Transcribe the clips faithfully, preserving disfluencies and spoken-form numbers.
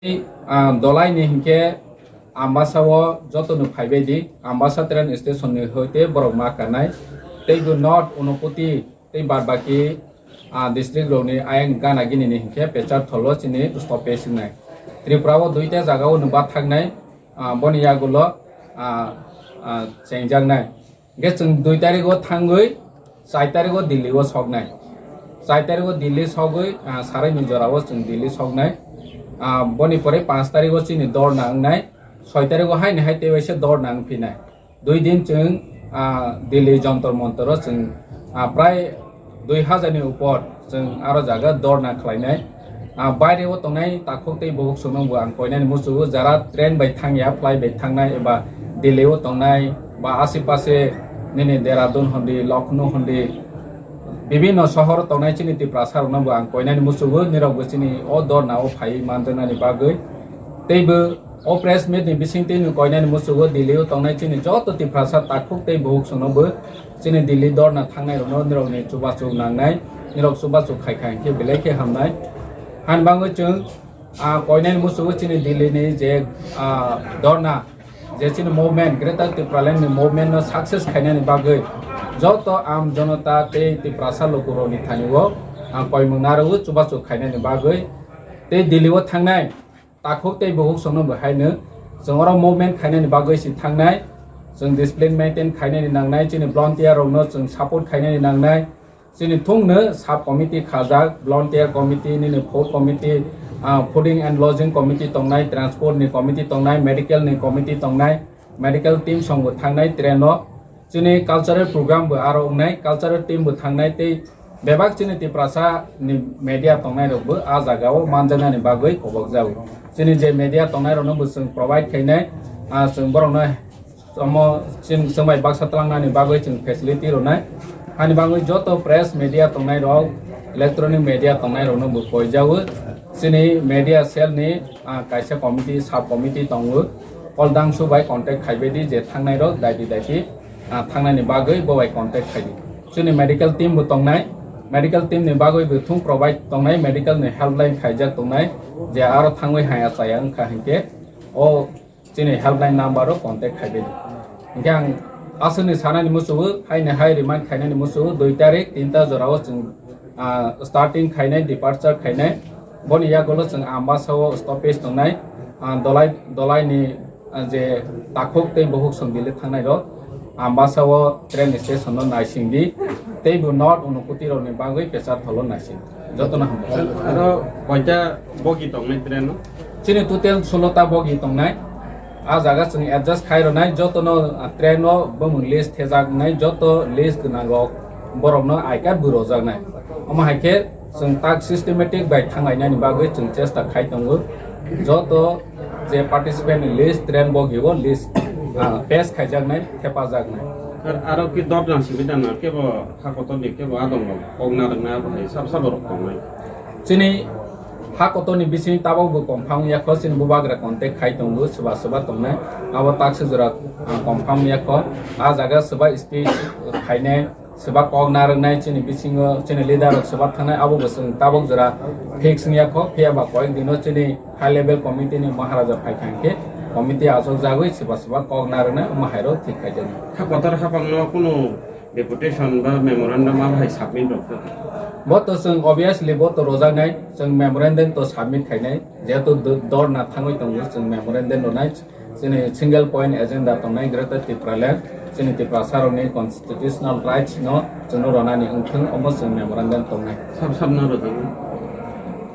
Ah, dolai ni hinkhe Ambasa o joto no phaibai di, Ambasa train station ni hoite borok ma kanai. Tei bo North Unakoti tei bad baki, ah, district rok ni ayang gana gini ni hinkhe Pecharthal o chini stoppage wngnai. Tripura o duita jaga o no ba thangnai, ah, boni yagulo, ah, ah, chengjaknai. Hingke chwng dui tarikgo thangwi char tarikgo Delhi o soknai. Char tarikgo Delhi sogwi, ah, sarai ni jora o chwng Delhi soknai. Ah, boni pore panch tarikgo chini dorna wngnai. Soi tarikgo haini hai tei waisa dorna wngphinai. Dui din chwng, ah, Delhi Jantar Mantar o chwng, ah, prai dui hajar ni upor chwng aro jaga dorna khlainai. Ah, baire o tongnai takhuk tei bukhuk songno bo ang koinani muchugo, jara train bai thangya, flight bai thangnai eba Delhi o tongnai ba ashe pashe nini Dehradun hondi, Lucknow hondi, bibinno sohor tongnai chini Tiprasa rokno bo ang koinani muchugo, nirok bo chini o dorna o phaiwi manjaknani bagwi. Tei bo o press meet ni bisingtwi no koinani muchugo Delhi o tongnai chini joto Tiprasa takhuk tei bukhuk songno bo chini Delhi dorna thangnai rokno nirokni chubachu nangnai, nirok chubachu khai khai khe belai khe hamnai. Hani bagwi chwng, ah, koinani muchugo chini Delhi ni je, ah, dorna, je chini movement, Greater Tipraland ni movement no success khainani bagwi joto am jonota tei Tiprasa lukurokni thani o ang koimung narwgo chubachu khainani bagwi tei Delhi o thangnai takhuk tei bukhuk songno bo haino chwng oro movement khainani bagwi si thangnai, chwng discipline maintain khainani nangnai, chini volunteer rokno chwng support khainani nangnai, chini thungno sub committee khajak, volunteer committee, nini food committee, ah, fooding and lodging committee tongnai, transport ni committee tongnai, medical ni committee tongnai, medical team songbo thangnai train o. Chini cultural program bo aro wngnai, cultural team bo thangnai tei bebak chini Tiprasa ni media tongnai rok bo a jaga o manjaknani bagwi kobok jago. Chini je media tongnai rokno bo chwng provide khainai, ah, chwng borokno omo chwng, chwng bai baksa twlangnani bagwi chwng facility rwnai. Hani bagwi joto press media tongnai rok, electronic media tongnai rokno bo koijago. Chini media cell ni, ah, kaisa committee, sub committee tongo. Pol Dangsu bai contact khaibai di je thangnai rok daiti daiti, ah, thangnani bagwi bo bai contact khai di. Chini medical team bo tongnai, medical team ni bagwi bo thung provide tongnai, medical ni helpline khaijak tongnai, je aro thangwi haya chaya wngkha hinkhe o chini helpline number o contact khaibai di. Hinkhe ang aswkni sanani muchugo, haini hai remind khainani muchugo, dui tarik tinta jorao chwng, ah, starting khainai, departure khainai. Boni yagulo chwng Ambasa o stoppage tongnai, ah, Dolai, Dolai ni, ah, je takhuk tei bukhuk song Delhi thangnai rok Ambasa o train station no naising di, tei bo North Unakoti rok ni bagwi Pecharthal o naising. Jotono hambai. Aro koita bogi tongnai train o? Chini total solo ta bogi tongnai. A jaga chwng adjust khai rwnai, jotono, ah, train o bumung list thejak wngnai, joto list gwnang rok borokno I card bo rojaknai. Omo hai khe chwng tak systematic bai thanglainani bagwi chwng chesta khai tongo. Joto je participant ni list, train bogi o list, ah, pass khaijaknai, thepajaknai. Ar, aro ki dot jang simi dana kebo ha kotor ni kebo adong rok kok narwknai abo hai sab sabo rok tongnai. Chini ha kotor ni bising tabok bo confirm ya kho, chini bubagra contact khai tongo, swba swba tongnai. Abo tak se jora, ah, confirm ya kho. A jaga swba speech khainai, swba kok narwknai chini bisingo, chini leader rok swba thangnai, abo bo chwng tabok jora fix wngya kho. Phiya ba koyek dino chini high level committee ni Maharaja phai kha hinkhe committee achuk jagwi swba swba kok narwknai, omo hai rok thik khai jani. Ha kotor hapang no kunu deputation ba memorandum abo hai submit rok kha? Bo to chwng obviously bo to rojaknai, chwng memorandum to submit khainai, jehetu do-, dorna thangwi tongo, chwng memorandum rwnai, chini single point agenda tongnai Greater Tipraland, chini Tiprasa rokni constitutional rights no chwngno ronani wngthwng, omo chwng memorandum tongnai. Sab sab no rwjago?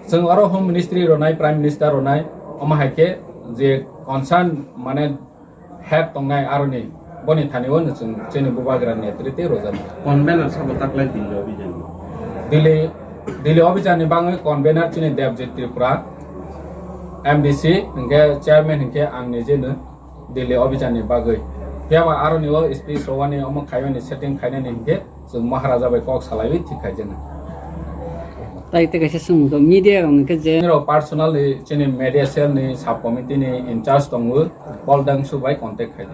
Chwng oro Home Ministry ronai, Prime Minister ronai, omo hai khe je concern mane head tongnai aroni, boni thani o chwng chini bubagra netrite rojak. Convener sabo taklai Delhi Abhijan? Delhi, Delhi Abhijan ni bangwi convener chini Debjit Tripura, M D C, hinkhe chairman hinkhe ang nijeno Delhi Abhijan ni bagwi. Phiya ba aroni o speech rowani omo khaimani setting khainani hinkhe chwng Maharaja bai kok salaiwi thik khaijana. Tai tei kaisa swngmung tongo, media rok hwnkhe je nirok personally chini media cell ni sub committee ni in charge tongo, Pol Dangsu bai contact khaidi.